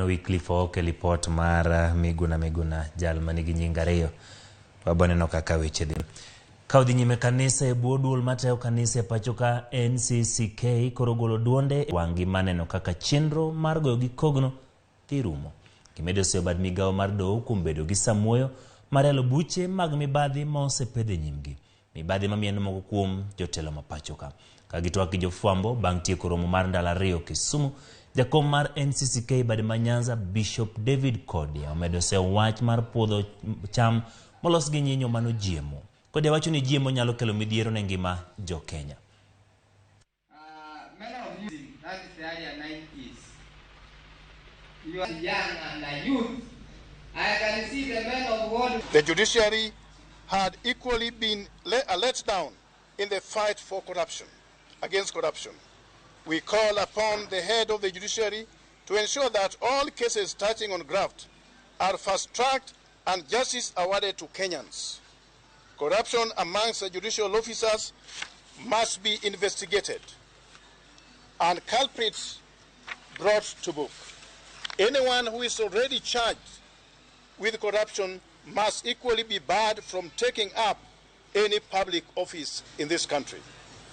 Wycliffe Oke lipot mar Miguna Miguna jal manigi nying ariyo. Waboneno kaka weche dhi. Ka odhi nyime kanisa e bwo duol matayo kanisa e pacho ka NCCK koro golo duonde wang'gi maneno kaka chenro mar goyo gi kogno dhi rumo. Gimedo seyo bad migawo mar doho kuom bedo gi samuoyo mar yalo buche mag mibadhi ma osepedh e nyimgi. Mibadhi mamieno moko kuom jotelo ma pacho ka. Ka gitwak gi jofwambo bang' tieko romo mar ndalo ariyo Kisumu, jakom mar NCCK bade ma Nyanza Bishop David Kodia omedo seyo wach mar puodho cham molos gi nyinyo mano GMO. Kodia wacho ni GMO nyalo kelo midhiero ne ngima jo Kenya. Many of you, that is the earlier 90s. You are young and a youth. I can see the men of God. The judiciary had equally been let down in the fight for corruption, against corruption. We call upon the head of the judiciary to ensure that all cases touching on graft are fast-tracked and justice awarded to Kenyans. Corruption amongst the judicial officers must be investigated and culprits brought to book. Anyone who is already charged with corruption must equally be barred from taking up any public office in this country.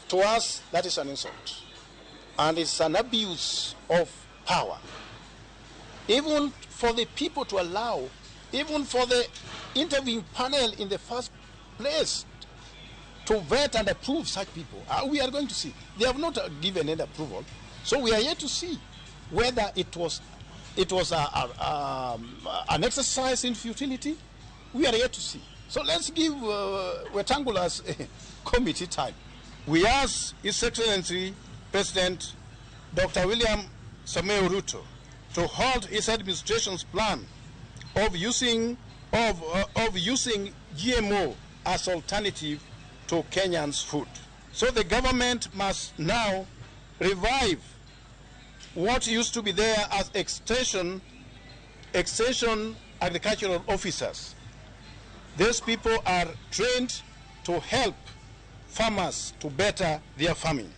To us, that is an insult. And it's an abuse of power. Even for the people to allow, even for the interviewing panel in the first place to vet and approve such people. We are going to see. They have not given any approval. So we are yet to see whether it was an exercise in futility. We are yet to see. So let's give Wetangula's committee time. We ask His Excellency President Dr. William Samoei Ruto to halt his administration's plan of using GMO as alternative to Kenyans' food. So the government must now revive what used to be there as extension agricultural officers. These people are trained to help farmers to better their farming.